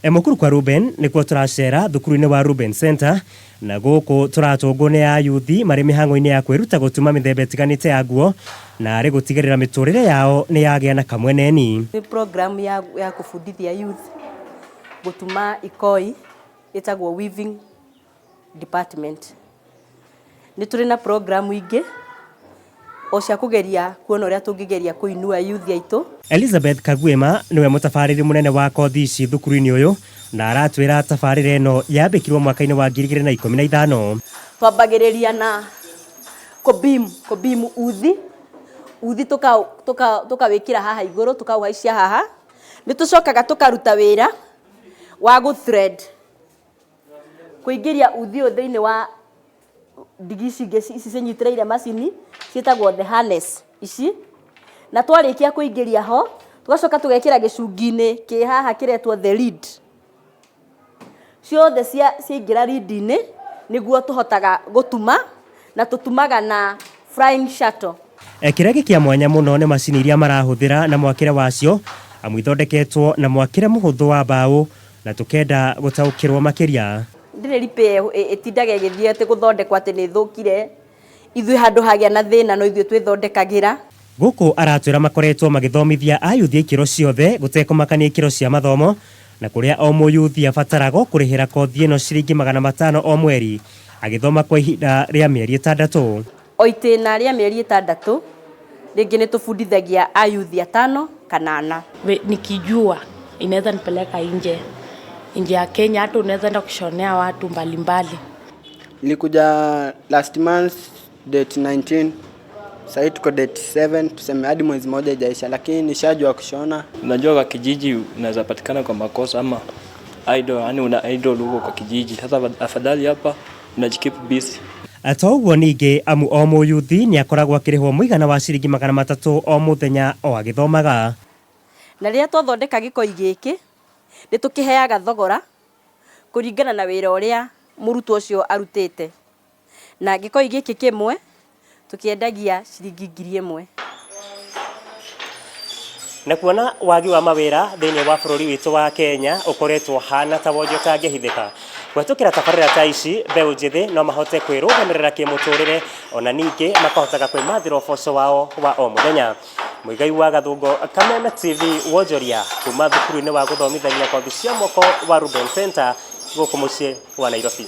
Mũkuru kwa Ruben nĩkuo tũracera thukuru-inĩ wa Ruben Center, na gũkũ tũratũngwo nĩ ayuthi marĩ mĩhang'o-inĩ ya kwĩruta gũtuma mĩthemba ĩtiganĩte ya nguo na arĩ gũtigĩrĩra mĩtũrĩre yao nĩ yagĩa na kamweneni. Nĩ program ya kũbundithia youth gũtuma ikoi ĩtagwo weaving department. Nĩ tũrĩ na program ingĩ o cia kũgeria kuona ũrĩa tũngĩgeria kũinua youth aitũ. Elizabeth Kaguĩma nĩwe mũtabarĩri mũnene wa kothi ici thukuru-inĩ ũyũ na aratwĩra tabarĩra ĩno yambĩkirwo mwaka-inĩ wa 2015. Twambagĩrĩria na kũbeam uthi, uthi tũkawĩkĩra haha igũrũ, tũkaũhaicia haha. Nĩ tũcokaga tũkaruta wĩra wa gũ thread, kũingĩria uthi ũyũ thĩinĩ wa ndigi ici ingĩ ici cinyitĩrĩire macini ciĩtagwo the harness ici. Na twarĩkia kũingĩria ho, tũgacoka tũgekĩra gĩcungi-inĩ kĩ haha kĩretwo the lead. Ciothe ciaingĩra lead-inĩ nĩguo tũhotaga gũtuma, na tũtumaga na flying shuttle. Kĩrĩa gĩ kĩa mwanya mũno nĩ macini iria marahũthĩra na mwakĩre wacio, amu ithondeketwo na mwakĩre mũhũthũ wa mbaũ na tũkenda gũtaũkĩrwo makĩria. Ndĩrĩ repair ĩtindaga ĩgĩthiĩ atĩ gũthondekwo atĩ nĩ ĩthũkire. Ithuĩ handũ hagĩa na thĩna no ithuĩ twĩthondekagĩra. Gũkũ aratwĩra makoretwo magĩthomithia ayuthi a ikĩro ciothe gũtekũmakania ikĩro cia mathomo, na kũrĩa o mũyuthi abataragwo kũrĩhĩra kothi ĩno ciringi 500 o mweri agĩthoma kwa ihinda rĩa mĩeri 6. O itĩna rĩa mĩeri 6 rĩngĩ nĩ tũbundithagia ayuthi 5 kana 4. Nikijua inaweza nipeleka nje nje ya Kenya, hata unaweza enda kushonea watu mbalimbali. Nilikuja last month date 19, sasa tuko date 7, tuseme hadi mwezi mmoja haijaisha, lakini nishajua kushona. Unajua kwa kijiji unaweza patikana kwa makosa ama idle, yani una idle huko kwa kijiji. Sasa afadhali hapa unajikeep busy. To ũguo ningĩ, amu o mũyuthi nĩ akoragwo akĩrĩhwo mũigana wa ciringi 300 o mũthenya o agĩthomaga. Na rĩrĩa twathondeka gĩkoi gĩkĩ nĩ tũkĩheaga thogora kũringana na wĩra ũrĩa mũrutwo ũcio arutĩte, na gĩkoi gĩkĩ kĩmwe tũkĩendagia ciringi 1000. Na kuona wagi wa mawĩra thĩinĩ wa bũrũri witũ wa Kenya ũkoretwo hana ta wonje ũtangĩhithĩka, kũhetũkĩra tabarĩra ta ici mbeũ njĩthĩ no mahote kwĩrũgamĩrĩra kĩmũtũrĩre, ona ningĩ makahotaga kwĩmathĩra ũboco wao wa o mũthenya. Mũigai wa Gathungo, Kameme TV, wonjoria kuma thukuru-inĩ wa gũthomithania kothi cia moko wa Ruben Center gũkũ mũciĩ wa Nairobi.